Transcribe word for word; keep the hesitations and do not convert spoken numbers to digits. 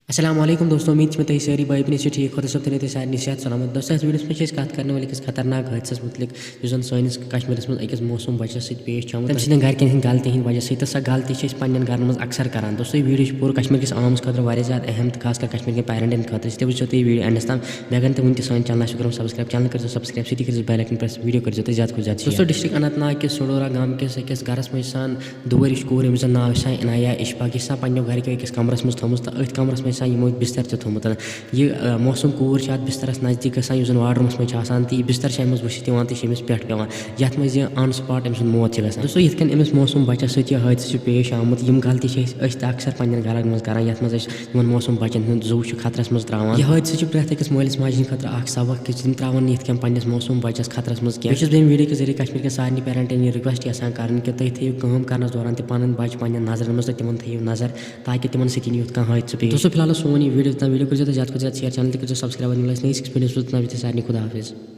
السلام علیکم دوستو، امید چھِ مےٚ تُہۍ سٲری بھٲے بہن ٲسِو ٹھیٖک، خۄدا صٲب تھٲینو تُہۍ سارنٕے صحت سلامت۔ دوستو، یَتھ ویٖڈیوَس منٛز چھِ أسۍ کَتھ کَرنہٕ وٲلۍ أکِس خطرناک حٲدثَس مُتعلِق، یُس زَن سٲنِس کشمیٖرَس منٛز أکِس معصوٗم بَچَس سۭتۍ پیش چھُ آمُت۔ تٔمۍ سٕنٛدٮ۪ن گَرِکٮ۪ن ہِنٛدِ غلطی ہِنٛدِ وجہ سۭتۍ، تہٕ سۄ غلطی چھِ أسۍ پنٛنٮ۪ن گَرَن منٛز اکثر کَران۔ دوستو، یہِ ویٖڈیو چھُ پوٗرٕ کشمیٖر کِس عوامَس خٲطرٕ واریاہ زیادٕ اہم تہٕ خاص کر کشمیٖر کٮ۪ن پیرَنٹَن خٲطرٕ۔ تہِ وٕچھِو تُہۍ یہِ ویٖڈیو اینڈَس تام۔ بیٚیہِ اگر نہٕ تُہۍ وٕنہِ تہِ سٲنۍ چینل آسِو کٔرمٕژ سبسکرائب، چینل کٔرۍزیو سبسکرائب، سۭتی کٔرۍزیو bell icon press، ویٖڈیو کٔرۍزیو تُہۍ زیادٕ کھۄتہٕ زیادٕ share۔ دوستو، ڈسٹرکٹ اننت ناگ کِس سوڈورہ گامہٕ کِس أکِس گَرَس منٛز چھِ آسان دُوٲرِش کوٗر، ییٚمِس زَن ناو چھِ آسان عنایہ اشفاق، یہِ چھِ آسان پنٛنیو گَرِکیو أکِس کَمرَس منٛز تھٲومٕژ، تہٕ أتھۍ کَمرَس منٛز چھِ آسان یِمو بِستَر تہِ تھوٚومُت۔ یہِ، آ، معصوٗم کوٗر چھِ اَتھ بِستَرَس نزدیٖک گژھان، یُس زَن wardroomَس منٛز چھِ آسان، تہٕ یہِ بِستَر چھِ اَمہِ منٛز وٕچھِتھ یِوان تہٕ یہِ چھِ أمِس پٮ۪ٹھ پٮ۪وان، یَتھ منٛز یہِ on spot أمۍ سُنٛد موت چھِ گژھان۔ دوستو، یِتھ کٔنۍ أمِس معصوٗم بَچَس سۭتۍ یہِ حٲدثہٕ چھُ پیش آمُت، یِم غلطی چھِ أسۍ، أسۍ تہِ اکثر پنٛنٮ۪ن گَرَن منٛز کَران، یَتھ منٛز أسۍ یِمَن معصوٗم بَچَن ہُنٛد زُو چھُ خطرَس منٛز ترٛاوان۔ یہِ حٲدثہٕ چھُ پرٛٮ۪تھ أکِس مٲلِس ماجہِ ہِنٛدِ خٲطرٕ اَکھ سبق کہِ تِم ترٛاوَن نہٕ یِتھ کٔنۍ پنٛنِس معصوٗم بَچَس خطرَس منٛز کینٛہہ۔ بہٕ چھُس بیٚیہِ ویٖڈیو کہِ ذٔریعہٕ کشمیٖر کٮ۪ن سارنٕے پیرَنٹَن یہِ request یَژھان کَرٕنۍ کہِ تُہۍ تھٲیِو کٲم کَرنَس دوران تہِ پَنٕنۍ بَچہِ پنٛنٮ۪ن نظرَن منٛز تہٕ تِمَن تھٲیِو نظر، تاکہِ تِمَن سۭتۍ یی نہٕ یُتھ کانٛہہ حٲدثہٕ پیش۔ دوستو، فی الحال اوس سون یہِ ویٖڈیو تام۔ ویٖڈیو کٔرۍزیو تُہۍ زیادٕ کھۄتہٕ زیادٕ share، چینل تہِ کٔرۍزیو سبسکرائب، وَنہِ مِلو أسۍ نٔیِس أکِس ویٖڈیوَس منٛز، توٚتام چھِ تُہۍ سارنٕے خۄدا حافظ۔